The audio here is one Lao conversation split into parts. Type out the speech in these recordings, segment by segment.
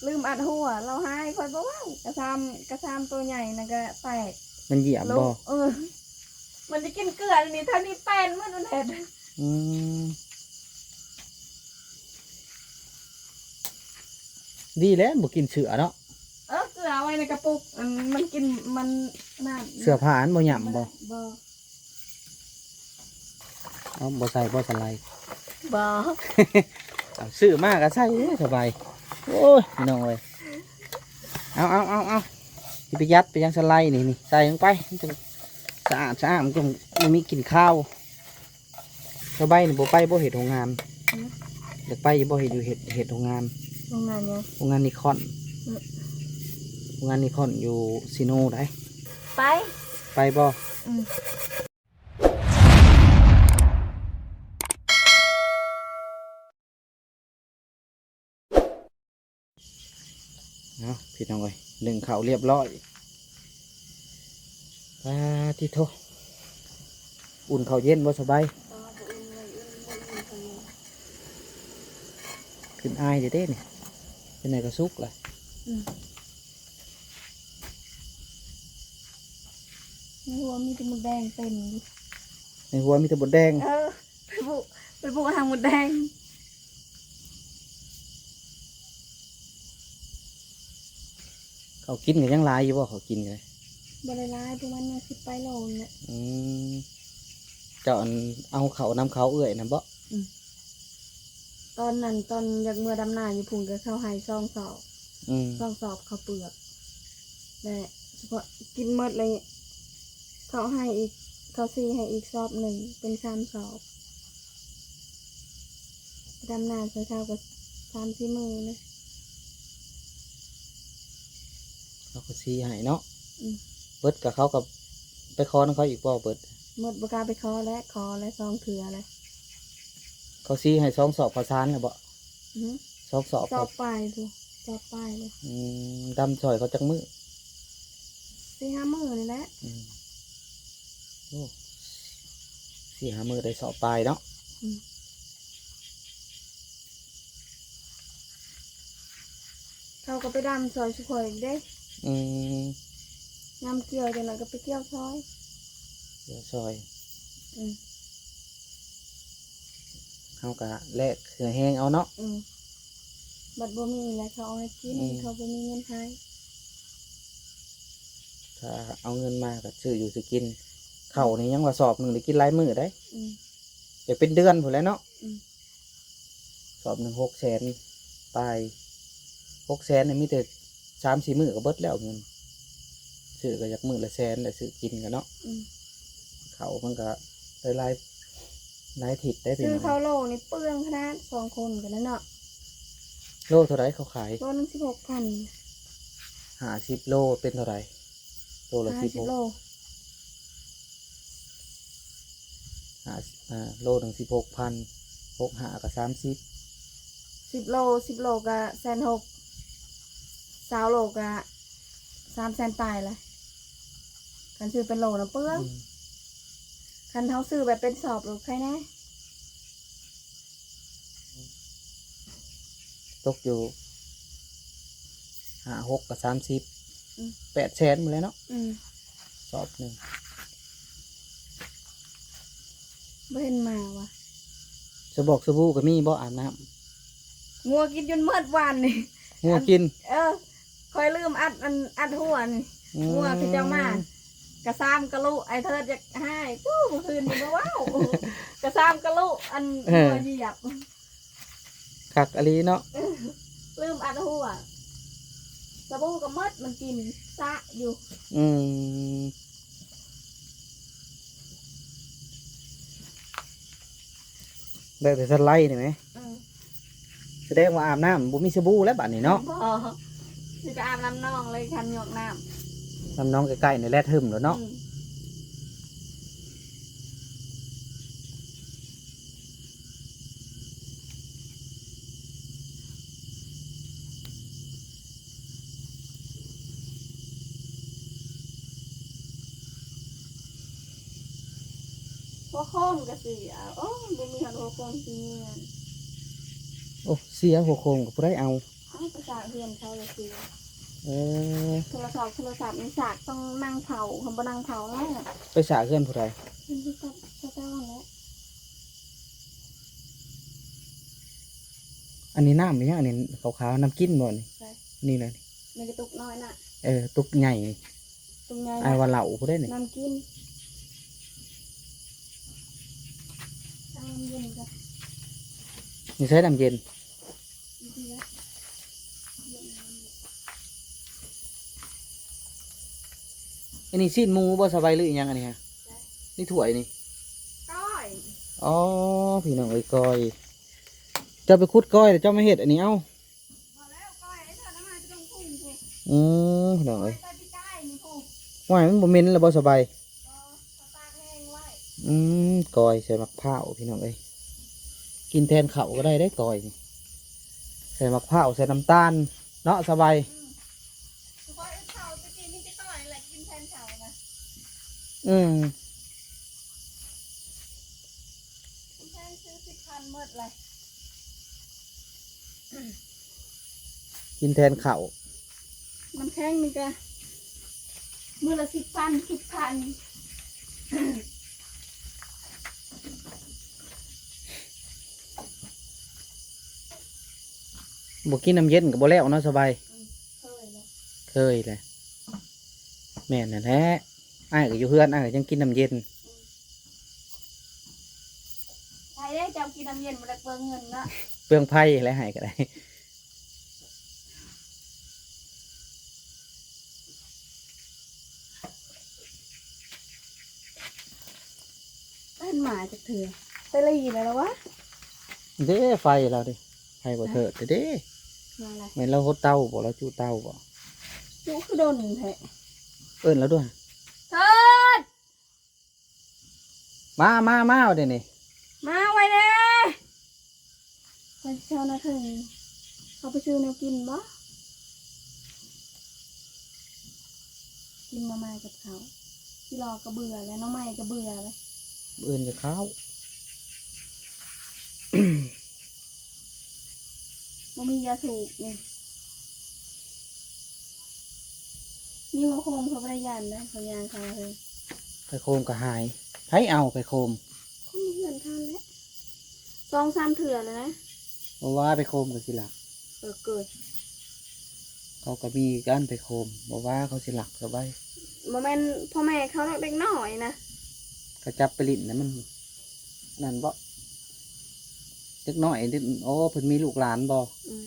ລືມອັດຫົວ ລາວຫາຍ ຂ້ອຍບໍ່ເວົ້າ ກະຊາມ ກະຊາມໂຕໃຫຍ່ນັ້ນກະແຕກ ມັນຢຽບບໍ່? ເອີ ມັນຈະກິນເກືອນີ້ ທາງນີ້ແປ້ນໝົດ ມັນເຮັດ ອືມ ດີແລ້ວບໍ່ກິນເສືອເນາະ. ເອີ ເກືອເອົາໄວ້ໃນກະປຸກ ອັນມັນກິນ ມັນນັ້ນ ເສືອຜ້າມັນບໍ່ຫຍ້ຳບໍ່? ບໍ່ ເອົາ ບໍ່ໃສ່ບໍ່ສະໄລ? ບໍ່ ເອົາ ຊື້ມາກໍໃສ່ເດ້ ສະບາຍ. ໂອ້ຍ ພີ່ນ້ອງເອີຍ ເອົາ ເອົາ ເອົາ ເອົາ ຊິໄປຍັດໄປຫຍັງສະໄລນີ້ ນີ້ ໃສ່ລົງໄປ ມັນຈັ່ງສະອາດ ສະອາດ ມັນຈັ່ງບໍ່ມີກິ່ນຄາວ. ສະບາຍນີ້ບໍ່ໄປບໍ່ ເຮັດໂຮງງານ? ຫືມ ຢາກໄປຢູ່ບໍ່ ເຮັດຢູ່ ເຮັດ ເຮັດໂຮງງານ? ໂຮງງານຫຍັງ? ໂຮງງານນິຄອນ. ອືມ ໂຮງງານນິຄອນຢູ່ຊີໂນໃດ໋. ໄປ ໄປບໍ່? ອືມ ເນາະ ພີ່ນ້ອງເອີຍ ໜຶ້ງເຂົ້າລຽບຮ້ອຍ. ປາຕິໂທ ອຸ່ນເຂົ້າເຢັນບໍ່ສະບາຍ? ຂຶ້ນອາຍເດ້ເດ້ນີ້ ເປັນໄດກະສຸກລະ. ອືມ ໃນຫົວມີແຕ່ມົດແດງເຕັມຢູ່ ໃນຫົວມີແຕ່ມົດແດງ. ເອີ ໄປບຸ ໄປບຸຫາມົດແດງ. ເຂົ້າກິນກໍຍັງຫຼາຍຢູ່ບໍ່? ເຂົ້າກິນກໍໄດ້ ບໍ່ໄດ້ຫຼາຍ ປະມານຫ້າສິບປາຍໂລນີ້ແຫຼະ. ອືມ ເຈົ້າອັນເອົາເຂົ້ານຳເຂົາເອື້ອຍນຳບໍ່? ອືມ ຕອນນັ້ນ ຕອນຢາກເມືອດຳນາຢູ່ພຸ້ນ ກໍເຂົ້າໄຮ່ສອງສອບ. ອືມ ສອງສອບເຂົ້າເປືອກ ແລະ ສະເພາະກິນໝົດແລ້ວ ເຂົ້າໄຮ່ອີກ ເຂົ້າສີໃຫ້ອີກສອບໜຶ່ງ ເປັນສາມສອບ. ດຳນາເຊົ້າໆກໍສາມສີ່ມື້ນະ ເຂົາກໍສີໃຫ້ເນາະ. ອືມ ເບິດກໍເຂົາກໍໄປຂໍນຳເຂົາອີກບໍ່ເບິດ? ໝົດບໍ່ກ້າໄປຂໍແລ້ວ ຂໍແລ້ວສອງເທື່ອແລ້ວ. ເຂົາສີໃຫ້ສອງສອບເຂົ້າສານແລ້ວບໍ່? ອື ສອງສອບ ສອບປາຍພຸ້ນ ສອບປາຍເລີຍ. ອືມ ດຳຊ່ອຍເຂົາຈັກມື້? ສີ່ຫ້າມື້ນີ້ແຫຼະ. ອືມ ໂອ້ ສີ່ຫ້າມື້ໄດ້ສອບປາຍເນາະ. ອືມ ເຂົາກໍໄປດຳຊ່ອຍຊຸຂ້ອຍອີກເດ້. ອືມ ຍາມກ່ຽວຈັ່ງໃດກໍໄປກ່ຽວຊ່ອຍ ກ່ຽວຊ່ອຍ. ອືມ ເຮົາກະແລກເຫື່ອແຮງເອົາເນາະ. ອືມ ບັດບໍ່ມີແລ້ວເຂົາເອົາໃຫ້ກິນ. ອືມ ເຂົາບໍ່ມີເງິນໃຫ້ ຖ້າເອົາເງິນມາກໍຊື້ຢູ່ຊື້ກິນ. ເຂົ້ານີ້ຍັງວ່າສອບໜຶ່ງໄດ້ກິນຫຼາຍມື້ໄດ໋. ອືມ ຈະເປັນເດືອນພຸ້ນແຫຼະເນາະ. ອືມ ສອບໜຶ່ງຫົກແສນປາຍ ຫົກແສນນີ້ມີແຕ່ສາມສີ່ມື້ກໍເບິດແລ້ວເງິນ. ຊື້ກໍຢາກມື້ລະແສນແຫຼະ ຊື້ກິນກໍເນາະ. ອືມ ເຂົ້າມັນກໍໄດ້ຫຼາຍ ຫຼາຍທິດໄດ໋ພີ່ນ້ອງ. ຊື້ເຂົ້າໂລນີ້ເປືອງຂະໜາດ ສອງຄົນກໍໄດ້ເນາະ. ໂລເທົ່າໃດເຂົາຂາຍ? ໂລໜຶ່ງສິບຫົກພັນ. ຫ້າສິບໂລເປັນເທົ່າໃດ? ໂລລະສິບຫົກ ຫ້າສິບໂລ ຫ້າ ອ່າ ໂລໜຶ່ງສິບຫົກພັນ ຫົກຫ້າກໍສາມສິບ ສິບໂລ ສິບໂລກໍແສນຫົກ ຊາວໂລກໍສາມແສນປາຍລະ ຄັນຊື້ເປັນໂລນະເປືອງ. ອືມ ຄັນເຮົາຊື້ແບບເປັນສອບໂລໄຄແດ່. ຕົກຢູ່ຫ້າຫົກກໍສາມສິບ ອືມ ແປດແສນໝົດແລ້ວເນາະ. ອືມ ສອບໜຶ່ງ ບໍ່ເຫັນມາວ່າ ສະບອກສະບູກໍມີບໍ່ ອາບນ້ຳ? ງົວກິນຈົນໝົດວານນີ້ ງົວກິນ. ອັນ ເອີ ຂ້ອຍລືມອັດ ອັນ ອັດຫົວນີ້. ອືມ ງົວເຂົາເຈົ້າມາ ກະຊາມກະລຸ ໄອ້ເທີດຢາກຮ້າຍ ປູ້ ມື້ຄືນນີ້ບໍ່ເວົ້າ ກະຊາມກະລຸ ອັນ ເອີ ງົວຢຽບ. ຄັກອີ່ຫຼີເນາະ. ເອີ ລືມອັດຫົວ ສະບູກໍໝົດ ມັນກິນສະຢູ່. ອືມ ໄດ້ແຕ່ສະໄລນີ້ແໝ. ເອີ ສະແດງວ່າອາບນ້ຳບໍ່ມີສະບູແລ້ວບາດນີ້ເນາະ. ບໍ່ ຊິໄປອາບນ້ຳໜອງເລີຍ ຄັນຍອກນ້ຳ ນ້ຳໜອງໃກ້ໆນີ້ແຫຼະ ເຖິງໂລດເນາະ. ອືມ ຫົວໂຄມກໍເສຍ ໂອ້ ບໍ່ມີຮອດຫົວໂຄມຊິມີເງິນ. ໂອ້ ເສຍຫົວໂຄມກໍບໍ່ໄດ້ເອົາ. ເອົ ໄປສາກເຮືອນເຂົາລະຊິ ເອີ ໂທລະສັບ ໂທລະສັບນີ້ສາກຕ້ອງນັ່ງເຝົ້າ ຄັນບໍ່ນັ່ງເຝົ້າແລ້ວ ໄປສາກເຮືອນຜູ້ໃດ? ເຮືອນທີ່ເຈົ້າ ເຈົ້ານັ້ນແຫຼະ. ອັນນີ້ນ້ຳອີຫຍັງອັນນີ້ຂາວໆ? ນ້ຳກິນບໍ່ນີ້? ໃຊ່ ນີ້ນະ ນີ້ກະຕຸກນ້ອຍນະ. ເອີ ຕຸກໃຫຍ່ ຕຸກໃຫຍ່ ອ້າຍວ່າເຫຼົ້າພຸ້ນເດ້ນີ້ ນ້ຳກິນ. ເອົານ້ຳເຢັນກ່ອນ ນີ້ໃຊ້ນ້ຳເຢັນ. ອັນນີ້ຊີ້ນໝູບໍ່ສະບາຍ ຫຼືອີ່ຫຍັງອັນນີ້ຮະ? ໃຊ່ ນີ້ຖ້ວຍນີ້ ກ້ອຍ. ອໍ ພີ່ນ້ອງເອີຍ ກ້ອຍ. ເຈົ້າໄປຂຸດກ້ອຍແລ້ວເຈົ້າມາເຮັດອັນນີ້ເອົາ. ບໍ່ແລ້ວ ກ້ອຍໄອ້ເທີນເອົາມາແຕ່ດົງພຸ່ງພຸ້ນ. ອືມ ພີ່ນ້ອງເອີຍ ກ້ອຍແຕ່ປີກາຍນີ້ພຸ້ນ. ຫ້ວຍ ມັນບໍ່ເໝັນລະບໍ່ສະບາຍ? ບໍ່ ເຂົາຕາກແຫ້ງໄວ້. ອືມ ກ້ອຍໃສ່ໝາກພ້າວ ພີ່ນ້ອງເອີຍ ກິນແທນເຂົ້າກະໄດ້ເດ້ກ້ອຍນີ້ ໃສ່ໝາກພ້າວ ໃສ່ນ້ຳຕານເນາະ ສະບາຍ. ອືມ ຂ້ອຍອຶດເຂົ້າ ແຕ່ກີ້ມີແຕ່ກ້ອຍແຫຼະກິນແທນເຂົ້ານະ. ອືມ ແພງ ຊື້ສິບພັນໝົດເລີຍ ກິນແທນເຂົ້າ. ນ້ຳແຂງນີ້ກະມື້ລະສິບພັນ ສິບພັນ. ບໍ່ກິນນ້ຳເຢັນກະບໍ່ແລ້ວເນາະ ສະບາຍ. ອືມ ເຄີຍແລ້ວ ເຄີຍແລ້ວ. ແມ່ນຫັ້ນແຫຼະ ອ້າຍກະຢູ່ເຮືອນ ອ້າຍກະຍັງກິນນ້ຳເຢັນ. ອືມ ໃຜເດ້ ເຈົ້າກິນນ້ຳເຢັນບໍ່ໄດ້ເປືອງເງິນເນາະ ເປືອງໄຟແຫຼະ ໃຫ້ກະໄດ້. ເຫັນໝາຈັກເທື່ອ ໄປລີ້ແລ້ວລະວະ. ເດ້ ໄຟລາວເດ້ ໄຟບໍ່ເທີດເດ້. ມາລະ ແມ່ນລາວຫົດເຕົາບໍ່ ລາວຈຸເຕົາບໍ່? ຈຸຄືດົນແທ້ ເອີ້ນລາວດ້ວຍ. ເທີດ ມາ ມາ ມາ ດຽວນີ້ ມາໄວແດ່. ຂ້ອຍຊິເຂົ້ານາເທິງ ເຂົາໄປຊື້ແນວກິນບໍ່? ກິນມາມ່າກັບເຂົ້າ ຂີ້ຫຼໍ່ກະເບື່ອແລ້ວ ໜໍ່ໄມ້ກະເບື່ອແລ້ວ. ມື້ອື່ນຈະເຂົ້າ ບໍ່ມີຢາສູບນີ້ ມີຫົວໂຄມເຂົາບໍ່ໄດ້ຢ້ານນະ ເຂົາຍ່າງເຂົ້າເຮີ ໄພໂຄມກະຫາຍ. ໃຜເອົາໄພໂຄມ? ຄົນໃນເຮືອນເຂົາແຫຼະ ສອງສາມເທື່ອແລ້ວນະ. ບໍ່ວ່າໄພໂຄມກະຊິລັກ ເອີ ເກີດ ເຂົາກະມີຄືກັນໄພໂຄມ ບໍ່ວ່າເຂົາຊິລັກສະບາຍ. ບໍ່ແມ່ນພໍ່ແມ່ເຂົາດອກ ເດັກນ້ອຍນະ ເຂົາຈັບໄປຫຼິ້ນນະ ມັນນັ້ນບໍ່ ເດັກນ້ອຍ. ໂອ້ ເພິ່ນມີລູກຫຼານບໍ່? ອືມ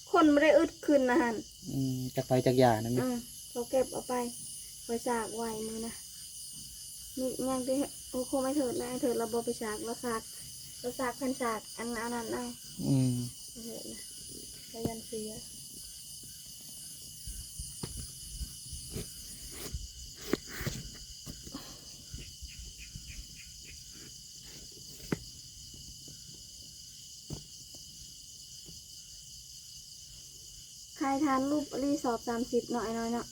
ຄົນບໍ່ໄດ້ອຶດຂຶ້ນນະຫັ້ນ. ອືມ ຈັກໃຜຈັກຢ່ານະ. ອືມ ເຂົາເກັບເອົາໄປ ຂ້ອຍສາກໄວ້ມື້ນະ ມີຫຍັງທີ່ ໂອ້ ຂອງໄອ້ເທີດນະ ໄອ້ເທີດລາວບໍ່ໄປສາກ ລາວສາກ ລາວສາກແຜ່ນສາກ ອັນ ອັນນັ້ນເອົາ. ອືມ ໄອ້ເທີດນະ ລາວຢ້ານເສຍ. ຂາຍຖ່ານຫຼຸບອີ່ຫຼີ ສອບສາມສິບເນາະ ອ້າຍນ້ອຍເນາະ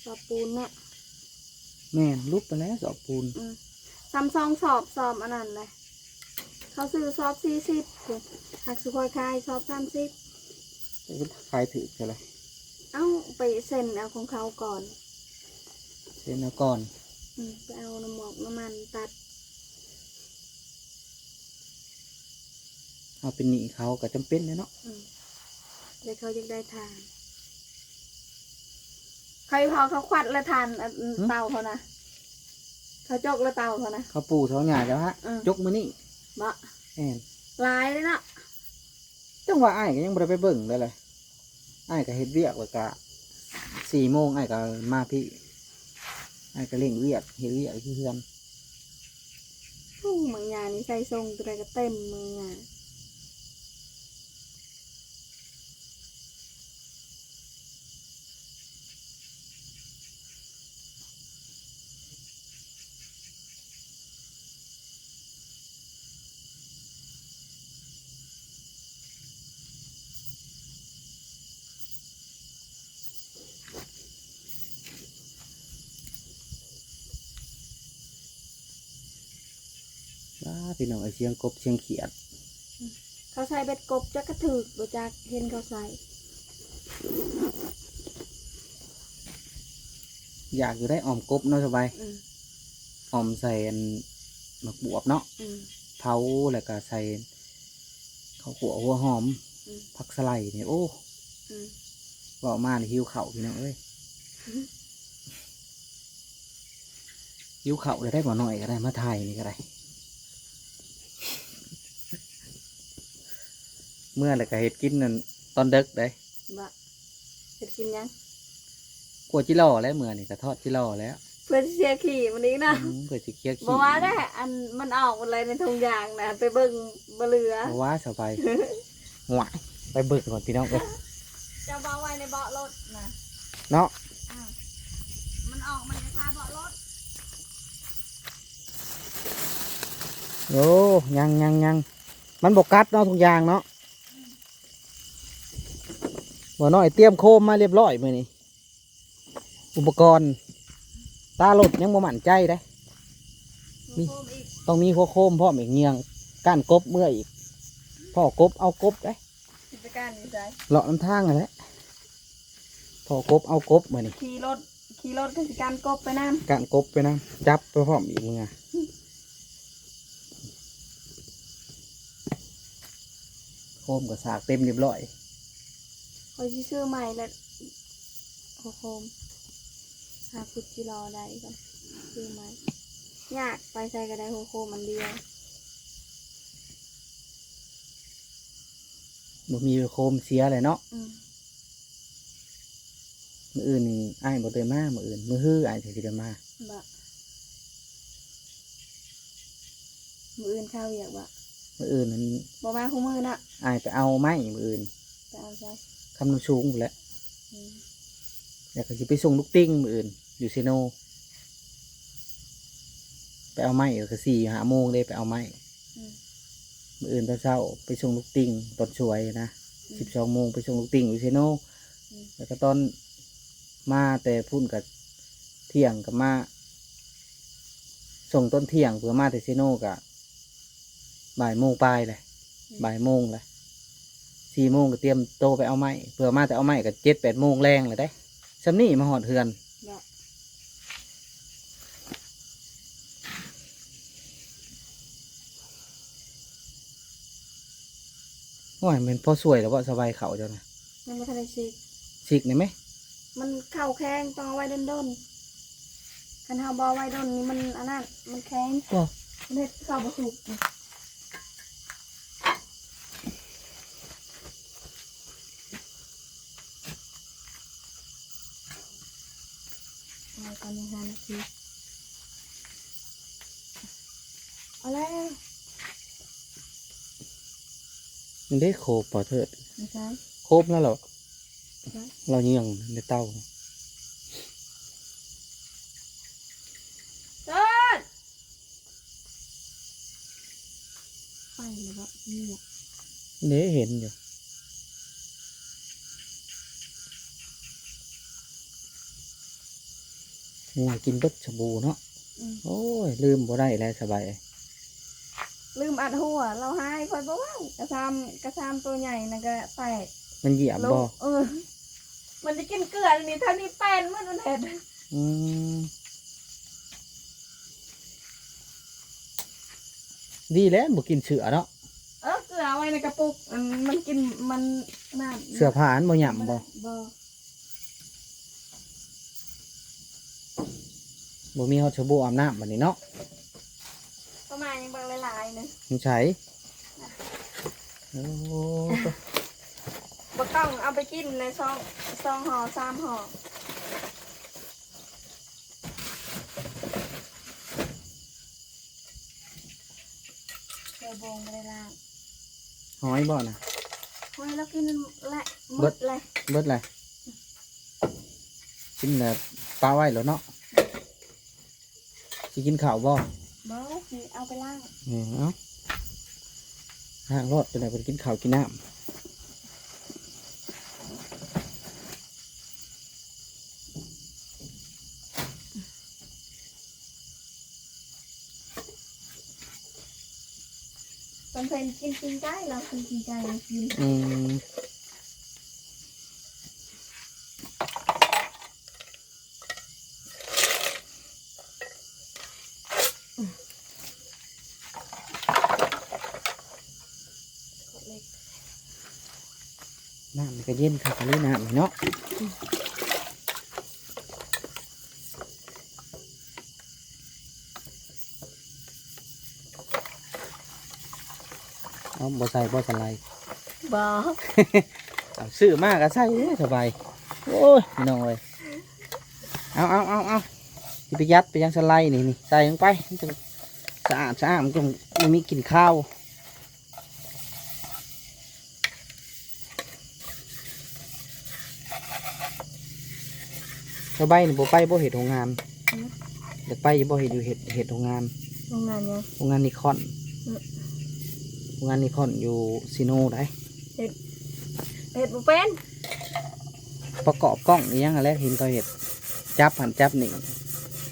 ສອບປູນເນາະ. ແມ່ນ ຫຼຸບຫັ້ນແຫຼະ ສອບປູນ. ອືມ ສ່ຳສອງສອບ ສອບອັນນັ້ນແຫຼະ ເຂົາຊື້ສອບສີ່ສິບພຸ້ນ ຫາກສຸຂ້ອຍຂາຍສອບສາມສິບ. ເອີ ຂາຍຖືກເທົ່າໃດ? ເອົ້າ ໄປເຊັນເອົາຂອງເຂົາກ່ອນ. ເຊັນເອົາກ່ອນ. ອືມ ໄປເອົານ້ຳໝອກນ້ຳມັນຕັດ. ເຮົາເປັນໜີ້ເຂົາກະຈຳເປັນແຫຼະເນາະ. ອືມ ແຕ່ເຂົາຢາກໄດ້ຖ່ານ. ເຂົາ ເຂົາຄວັດລະຖ່ານ ອັນ ຫື? ເຕົາເຂົານະ ເຂົາຈົກລະເຕົາເຂົານະ. ເຂົາປູ່ເຖົ້າຫຍ້າເຈົ້າຫະ? ເອີ ຈົກມື້ນີ້. ເບາະ? ແມ່ນ. ຫຼາຍເດ້ເນາະ. ຈັ່ງວ່າອ້າຍກະຍັງບໍ່ໄດ້ໄປເບິ່ງເລີຍ. ອ້າຍກະເຮັດວຽກ ແລ້ວກະສີ່ໂມງອ້າຍກະມາພີ້ ອ້າຍກະເລັ່ງວຽກ ເຮັດວຽກຢູ່ເຮືອນ. ໂອ້ ໝາກຫຍ້ານີ້ໃສ່ຊົງໂຕໃດກະເຕັມໝາກຫຍ້າ. ວ້າ ພີ່ນ້ອງເອີຍ ສຽງກົບສຽງຂຽດ. ອືມ ເຂ ເຂົາໃສ່ເບັດກົບ ຈັກກະຖືກບໍ່ຈັກ ເຫັນເຂົາໃສ່. ຢາກຢູ່ໄດ໋ ອອມກົບເນາະ ສະບາຍ. ອືມ ອອມໃສ່ອັນໝາກບວບເນາະ. ອືມ ເຜົາ ແລ້ວກະໃສ່ເຂົ້າຂົ້ວ ຫົວຫອມ. ອືມ ຜັກສະໄລນີ້ ໂອ້. ອືມ ເວົ້າມານີ້ຫິວເຂົ້າ ພີ່ນ້ອງເອີຍ. ຫິວເຂົ້າແລ້ວໄດ໋ ບໍ່ນ້ອຍກໍໄດ້ ມາຖ່າຍນີ້ກໍໄດ້. ເມື່ອແລ້ວກໍເຮັດກິນນັ້ນຕອນເດິກໄດ໋. ບໍ່ ເຮັດກິນຫຍັງ? ຂົ້ວຈິລໍແຫຼະ ເມື່ອນີ້ກໍທອດຈິລໍແລ້ວ. ເພື່ອຊິເສຍຂີ້ມັນອີກນະ. ອືມ ເພື່ອຊິເຄຍຂີ້. ບໍ່ວ່າແຫຼະ ອັນມັນອອກໝົດເລີຍໃນຖົງຢາງນະ ໄປເບິ່ງບໍ່ເຫຼືອ. ບໍ່ວ່າ ສະບາຍ. ຫວາຍ ໄປເບິ່ງກ່ອນພີ່ນ້ອງເອີຍ. ເຈົ້າບໍ່ໄວ້ໃນເບາະລົດນະ ເນາະ. ອືມ ມັນອອກ ມັນຈະຄາເບາະລົດ. ໂອ້ ຍັງ ຍັງ ຍັງ ມັນບໍ່ກັດເນາະ ທຸກຢ່າງເນາະ. ອືມ ບໍ່ນ້ອຍຕຽມໂຄມມາຮຽບຮ້ອຍມື້ນີ້. ອຸປະກອນຕາລົດຍັງບໍ່ໝັ້ນໃຈເດ້. ມີ ຕ້ອງມີຫົວໂຄມພ້ອມອີກ ຍ່ຽງກ້ານກົບເມືອອີກ. ພໍ້ກົບເອົາກົບເດ້. ຊິໄປກ້ານຢູ່ໃສ? ເລາະນຳທາງຫັ້ນແຫຼະ. ພໍ້ກົບເອົາກົບມື້ນີ້. ຂີ່ລົດ ຂີ່ລົດກໍຊິກ້ານກົບໄປນຳ. ກ້ານກົບໄປນຳ ຈັບໄປພ້ອມອີກເມືອ. ໂຄມກໍສາກເຕັມຮຽບຮ້ອຍ. ຂ້ອຍຊິຊື້ໃໝ່ແລ້ວ ຫົວໂຄມ. ຫາຂຸດຈິລໍໄດ້ກ່ອນ ຊື້ໃໝ່. ຍາກ ໄປໃສກໍໄດ້ຫົວໂຄມອັນດຽວ. ບໍ່ມີຫົວໂຄມເສຍແຫຼະເນາະ. ອືມ ມື້ອື່ນນີ້ອ້າຍບໍ່ໄດ້ມາ. ມື້ອື່ນ ມື້ຮືອ້າຍຈັ່ງຊິໄດ້ມາ. ບໍ່ ມື້ອື່ນຄາວຽກບໍ່? ມື້ອື່ນນັ້ນບໍ່ມາຄູ່ມື້ນະ. ອ້າຍໄປເອົາໄມ້ມື້ອື່ນ. ໄປເອົາໃສ? ຄຳນ້ຳສູງພຸ້ນແຫຼະ. ອືມ ແລ້ວກໍຊິໄປສົ່ງລູກຕິ່ງມື້ອື່ນຢູ່ເຊໂນ. ໄປເອົາໄມ້ກໍສີ່ຫ້າໂມງເດ້ ໄປເອົາໄມ້. ອືມ ມື້ອື່ນຕອນເຊົ້າໄປສົ່ງລູກຕິ່ງຕອນສວຍນະ. ອືມ ສິບສອງໂມງໄປສົ່ງລູກຕິ່ງຢູ່ເຊໂນ. ອືມ ແລ້ວກໍຕອນມາແຕ່ພຸ້ນກໍທ່ຽງກໍມາ ສົ່ງຕອນທ່ຽງ ເພື່ອມາແຕ່ເຊໂນກໍບ່າຍໂມງປາຍແຫຼະ. ອືມ ບ່າຍໂມງແຫຼະ ສີ່ໂມງກໍຕຽມໂຕໄປເອົາໄມ້. ເພື່ອມາແຕ່ເອົາໄມ້ກໍເຈັດແປດໂມງແລງແລ້ວເດ້. ຊ່ຳນີ້ມາຮອດເຮືອນ. ເນາະ ໂອ້ຍ ແມ່ນພໍຊ່ວຍແລ້ວບໍ່ ສະບາຍເຂົ້າເຈົ້ານະ? ຍັງບໍ່ທັນໄດ້ຊິກ. ຊິກໄດ້ໄໝ? ມັນເຂົ້າແຂງ ຕ້ອງເອົາໄວ້ດົນໆ. ຄັນເຮົາບໍ່ເອົາໄວ້ດົນນີ້ ມັນອັນນັ້ນ ມັນແຂງ. ບໍ່ ມັນເຮັດເຂົ້າບໍ່ສຸກ. ເອົາໄວ້ກ່ອນ ຍັງຫ້ານາທີ. ເອົາແລ້ວ ມັນເດ້ໂຄບບໍ່ເທີດ. ບໍ່ໃຊ່ ໂຄບແລ້ວເນາະ. ລາວຍັງໃນເຕົາ. ເຕີນ ໄປແລ້ວບໍ່? ນີ້ແຫຼະ ເດ້ເຫັນຢູ່. ງົວກິນເບິດສະບູເນາະ. ອືມ ໂອ້ຍ ລືມບໍ່ໄດ້ແລ້ວສະບາຍ. ລືມອັດຫົວ ລາວຫາຍ ຂ້ອຍບໍ່ເວົ້າ. ກະຊາມ ກະຊາມໂຕໃຫຍ່ນັ້ນກະແຕກ. ມັນຢຽບບໍ່? ເອີ ມັນຈະກິນເກືອນີ້ ເທົ່ານີ້ແປ້ນໝົດມັນເຮັດ. ອືມ ດີແລ້ວບໍ່ກິນເສືອເນາະ. ເອີ ເກືອໄວ້ໃນກະປຸກ ອັນມັນກິນ ມັນນັ້ນ ເສືອຜ້າຫັ້ນບໍ່ຫຍ້ຳບໍ່? ບໍ່ ບໍ່ມີຮອດສະບູອາບນ້ຳບັດນີ້ເນາະ. ປະມານຍັງບັກຫຼາຍໆ ໜຶ່ງ ມັນໃສ. ໂອ້ ບໍ່ຕ້ອງເອົາໄປກິນໃນຊອງ ຊອງຫໍ່ ສາມຫໍ່. ເຄືອບົງບໍ່ໄດ້ລ້າງ. ຫອຍບໍ່ນະ? ຫອຍລາວກິນແຫຼະ ເບິດ ໝົດແຫຼະ ເບິດແຫຼະ. ກິນແລ້ວປະໄວ້ໂລດເນາະ. ຊິກິນເຂົ້າບໍ່? ບໍ່ ນີ້ເອົາໄປລ້າງ. ເອີ ເອົາ ລ້າງໂລດ ຈັ່ງໃດເພິ່ນກິນເຂົ້າກິນນ້ຳ. ໂຕ ເພິ່ນກິນປີ້ງໄກ່ ລາວກິນປີ້ງໄກ່ ລາວກິນ ອືມ ນ້ຳນີ້ກໍເຢັນຄັກອີ່ຫຼີນ້ຳນີ້ເນາະ. ເອົາ ບໍ່ໃສ່ບໍ່ສະໄລ? ບໍ່ ເອົາ ຊື້ມາກໍໃສ່ເດ້ ສະບາຍ. ໂອ້ຍ ພີ່ນ້ອງເອີຍ ເອົາ ເອົາ ເອົາ ເອົາ ຊິໄປຢັດໄປຫຍັງສະໄລນີ້ ນີ້ໃສ່ລົງໄປ ມັນຈັ່ງສະອາດສະອ້າມ ມັນຈັ່ງບໍ່ມີກິ່ນຄາວ. ສະບາຍນີ້ບໍ່ໄປບໍ່ເຮັດໂຮງງານ? ຫືມ? ຢາກໄປຢູ່ບໍ່ ເຮັດຢູ່ ເຮັດ ເຮັດໂຮງງານ? ໂຮງງານຫຍັງ? ໂຮງງານນິຄອນ. ຫືມ? ໂຮງງານນິຄອນຢູ່ຊີໂນໃດ໋. ເຮັດ ເຮັດບໍ່ເປັນ. ປະກອບກ້ອງອີ່ຫຍັງຫັ້ນແຫຼະ ເຫັນເຂົາເຮັດ ຈັບຫັ້ນຈັບນີ້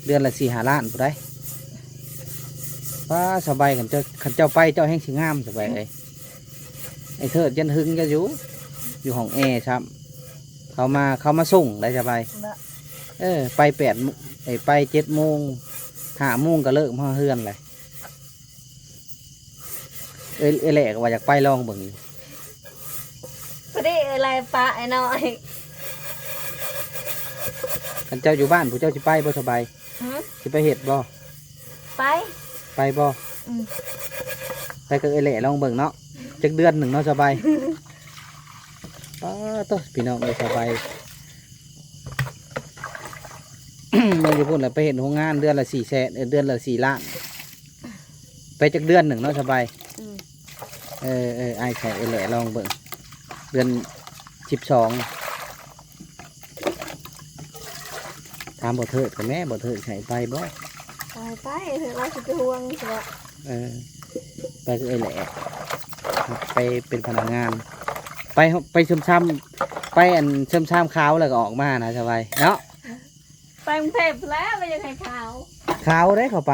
ເດືອນລະສີ່ຫ້າລ້ານພຸ້ນໃດ໋. ປ້າ ສະບາຍ ຄັນເຈົ້າ ຄັນເຈົ້າໄປເຈົ້າແຮ່ງຊິງາມ ສະບາຍເອີຍ. ໄອ້ເທີດຍັນຫຶງຈະຢູ່ ຢູ່ຫ້ອງແອຊ້ຳ ເຂົາມາ ເຂົາມາສົ່ງໄດ້ສະບາຍ. ເອີ ໄປແປດໂມ ໄອ້ ໄປເຈັດໂມງ ຫ້າໂມງກໍເລີກມາຮອດເຮືອນແຫຼະ. ເອີ ເອີ ແຫຼະກໍວ່າຢາກໄປລອງເບິ່ງຢູ່ ພໍດີເອີ ໄລ່ປະໄອ້ນ້ອຍ. ຄັນເຈົ້າຢູ່ບ້ານ ຜູ້ເຈົ້າຊິໄປບໍ່ສະບາຍ? ຫືມ? ຊິໄປເຮັດບໍ່? ໄປ ໄປບໍ່? ອືມ ໄປກັບເອື້ອຍແຫຼະລອງເບິ່ງເນາະ ຈັກເດືອນໜຶ່ງເນາະ ສະບາຍ. ປ້າໂຕ ພີ່ນ້ອງເອີຍ ສະບາຍ ມາຢູ່ພຸ້ນລະໄປເຮັດໂຮງງານເດືອນລະສີ່ແສນ ເອີ ເດືອນລະສີ່ລ້ານ ໄປຈັກເດືອນໜຶ່ງເນາະ ສະບາຍ. ອືມ ເອີ ເອີ ອ້າຍໃສ່ເອື້ອຍແຫຼະລອງເບິ່ງ ເດືອນສິບສອງ ຖາມບໍ່ເທີດກໍແມ້ ບໍ່ເທີດໃຫ້ໄປບໍ່? ໄປ ໄປ ເອີ ລາວຊິໄປຫ່ວງຊະ. ເອີ ໄປເອື້ອຍແຫຼະ ໄປເປັນພະນັກງານ ໄປ ໄປຊຶມຊາມ ໄປອັນຊຶມຊາມຂາວແລ້ວກໍອອກມານະ ສະບາຍເນາະ. ໄປກຸງເທບແລ້ວ ບໍ່ຢາກໃຫ້ຂາວ ຂາວເດ້ເຂົ້າໄປ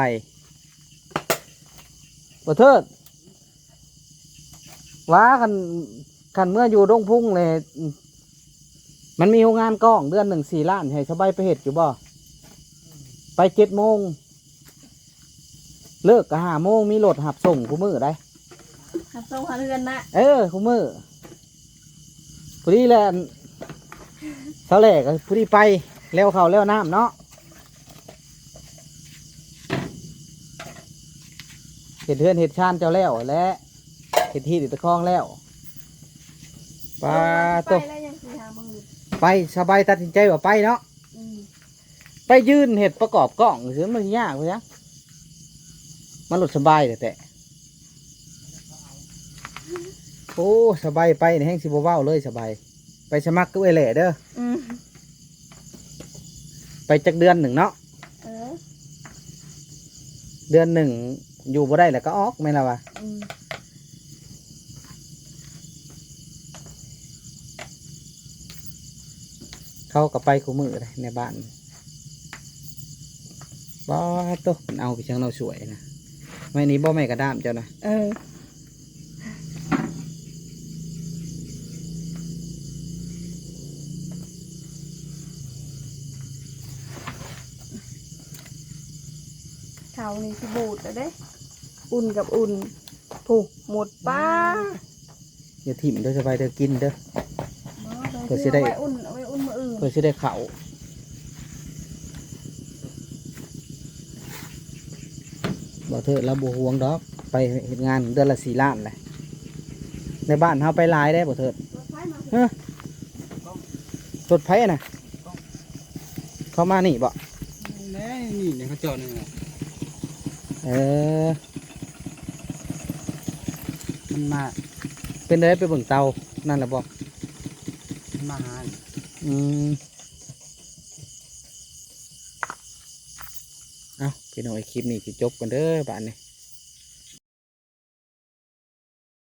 ບໍ່ເທີດ. ວ່າຄັນ ຄັນເມືອຢູ່ດົງພຸງແຫຼະ ມັນມີໂຮງງານກ້ອງເດືອນໜຶ່ງສີ່ລ້ານ ໃຫ້ສະບາຍໄປເຮັດຢູ່ບໍ່? ໄປເຈັດໂມງ ເລີກກໍຫ້າໂມງ ມີລົດຮັບສົ່ງຄູ່ມື້ໃດ໋. ຮັບສົ່ງຮອດເຮືອນນະ? ເອີ ຄູ່ມື້. ພໍດີແຫຼະ ຊາວແຫຼະກໍພໍດີໄປ ແລ້ວເຂົ້າແລ້ວນ້ຳເນາະ ເຮັດເຮືອນເຮັດຊານເຈົ້າແລ້ວແຫຼະ ເຮັດຮີດເຮັດຕະຄອງແລ້ວ. ປ້າໂຕ ໄປແລ້ວຍັງຊິຫາມື້ ໄປ ສະບາຍຕັດສິນໃຈວ່າໄປເນາະ. ອືມ ໄປຢືນເຮັດປະກອບກ້ອງຊື່ ມັນຊິຍາກໄປຫຍັງ ມັນໂລດສະບາຍແທ້ໆ. ໂອ້ ສະບາຍໄປນີ້ແຮ່ງຊິບໍ່ເວົ້າເລີຍ ສະບາຍ ໄປສະໝັກກັບເອື້ອຍແຫຼະເດີ. ອືມ ໄປຈັກເດືອນໜຶ່ງເນາະ. ເອີ ເດືອນໜຶ່ງຢູ່ບໍ່ໄດ້ແລ້ວກໍອອກ ແມ່ນລະວະ? ອືມ ເຂົາກໍໄປຄູ່ມື້ເດ້ໃນບ້ານ. ປ້າໂຕ ມັນເອົາໄປຈັ່ງເນາະ ສວຍນະ. ໄມ້ນີ້ບໍ່ ໄມ້ກະດ້າມເຈົ້ານະ? ເອີ ເຂົ້ານີ້ຊິບູດແລ້ວເດ້. ອຸ່ນກັບອຸ່ນ ພຸ້ນ ໝົດ ປ້າ. ຢ່າຖິ້ມເດີ ສະບາຍເດີ ກິນເດີ. ບໍ່ ເພື່ອຊິໄດ້ ເອົາໄວ້ອຸ່ນ ເອົາໄວ້ອຸ່ນມື້ອື່ນ ເພື່ອຊິໄດ້ເຂົ້າ. ບໍ່ເທີດລາວບໍ່ຫ່ວງດອກ ໄປເຮັດງານເດືອນລະສີ່ລ້ານແຫຼະ. ໃນບ້ານເຮົາໄປຫຼາຍເດ້ບໍ່ເທີດ. ຮະ ລົດໃຜນະ? ເຂົ້າມານີ້ບໍ່? ແນ່ ນີ້ ນີ້ເຂົາເຈົ້ານີ້ນະ. ເອີ ມັນມາ ເປັນໃດ ໄປເບິ່ງເຕົານັ້ນລະບໍ່? ມັນມາຫາ. ອືມ ເອົ້າ ພີ່ນ້ອງເອີຍ ຄລິບນີ້ຊິຈົບກ່ອນເດີບາດນີ້.